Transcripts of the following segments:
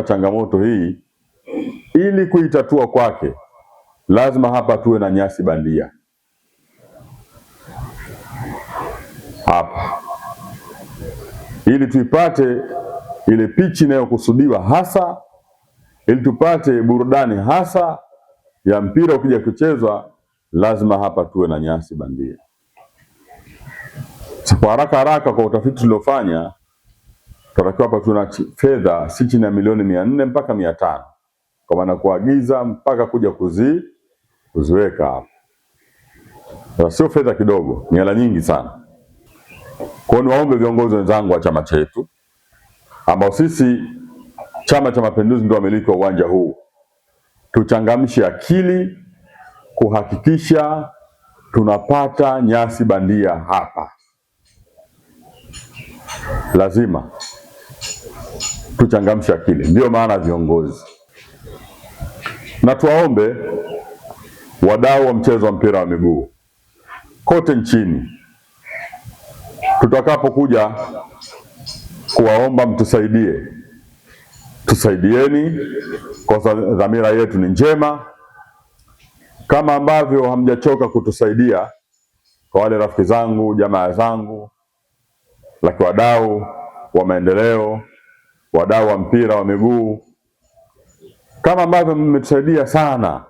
Changamoto hii ili kuitatua kwake, lazima hapa tuwe na nyasi bandia hapa, ili tuipate ile pichi inayokusudiwa hasa, ili tupate burudani hasa ya mpira ukija kuchezwa, lazima hapa tuwe na nyasi bandia. Kwa haraka haraka, kwa utafiti tuliofanya tunatakiwa hapa tuna fedha si chini ya milioni 400 mpaka 500, kwa maana kuagiza mpaka kuja kuziweka hapa. Sasa sio fedha kidogo, ni hela nyingi sana. Kwa hiyo niwaombe viongozi wenzangu wa chama chetu, ambao sisi Chama cha Mapinduzi ndio wamiliki wa uwanja huu, tuchangamshe akili kuhakikisha tunapata nyasi bandia hapa. Lazima tuchangamshe akili, ndiyo maana viongozi. Na tuwaombe wadau wa mchezo wa mpira wa miguu kote nchini, tutakapokuja kuwaomba mtusaidie, tusaidieni kwa dhamira yetu ni njema, kama ambavyo hamjachoka kutusaidia kwa wale rafiki zangu, jamaa zangu, lakini wadau wa maendeleo, wadau wa mpira wa miguu, kama ambavyo mmetusaidia sana,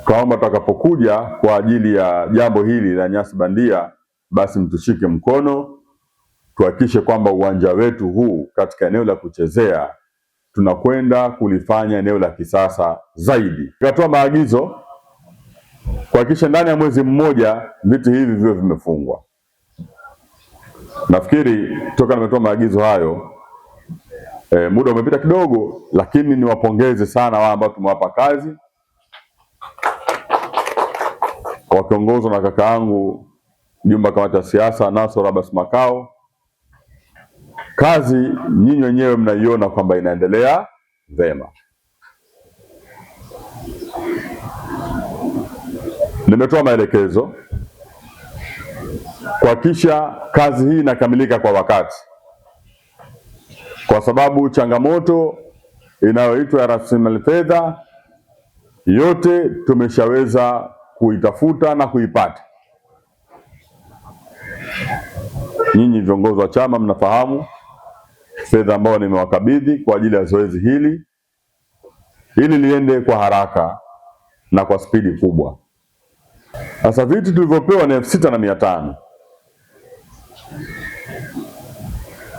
tunaomba tutakapokuja kwa ajili ya jambo hili la nyasi bandia, basi mtushike mkono, tuhakikishe kwamba uwanja wetu huu katika eneo la kuchezea tunakwenda kulifanya eneo la kisasa zaidi. Nikatoa maagizo kuhakikisha ndani ya mwezi mmoja viti hivi viwe vimefungwa. Nafikiri toka nimetoa maagizo hayo muda umepita kidogo, lakini niwapongeze sana wao ambao tumewapa kazi wakiongozwa na kaka yangu mjumbe kamati ya siasa Nasor Abbas Makao. Kazi nyinyi wenyewe mnaiona kwamba inaendelea vema. Nimetoa maelekezo kuhakikisha kazi hii inakamilika kwa wakati, kwa sababu changamoto inayoitwa ya rasilimali fedha yote tumeshaweza kuitafuta na kuipata. Nyinyi viongozi wa chama mnafahamu fedha ambayo nimewakabidhi kwa ajili ya zoezi hili ili liende kwa haraka na kwa spidi kubwa. Sasa viti tulivyopewa ni 6,500.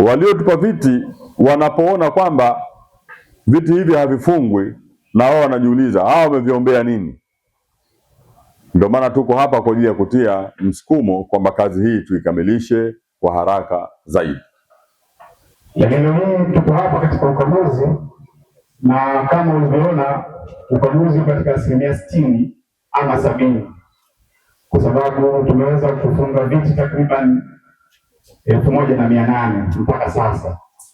Waliotupa viti wanapoona kwamba viti hivi havifungwi, na wao wanajiuliza hawa wameviombea nini? Ndio maana tuko hapa kwa ajili ya kutia msukumo kwamba kazi hii tuikamilishe kwa haraka zaidi. Lakini mimi tuko hapa katika ukaguzi, na kama ulivyoona ukaguzi katika 60% ama 70%, kwa sababu tumeweza kufunga viti takriban 1,800 mpaka sasa.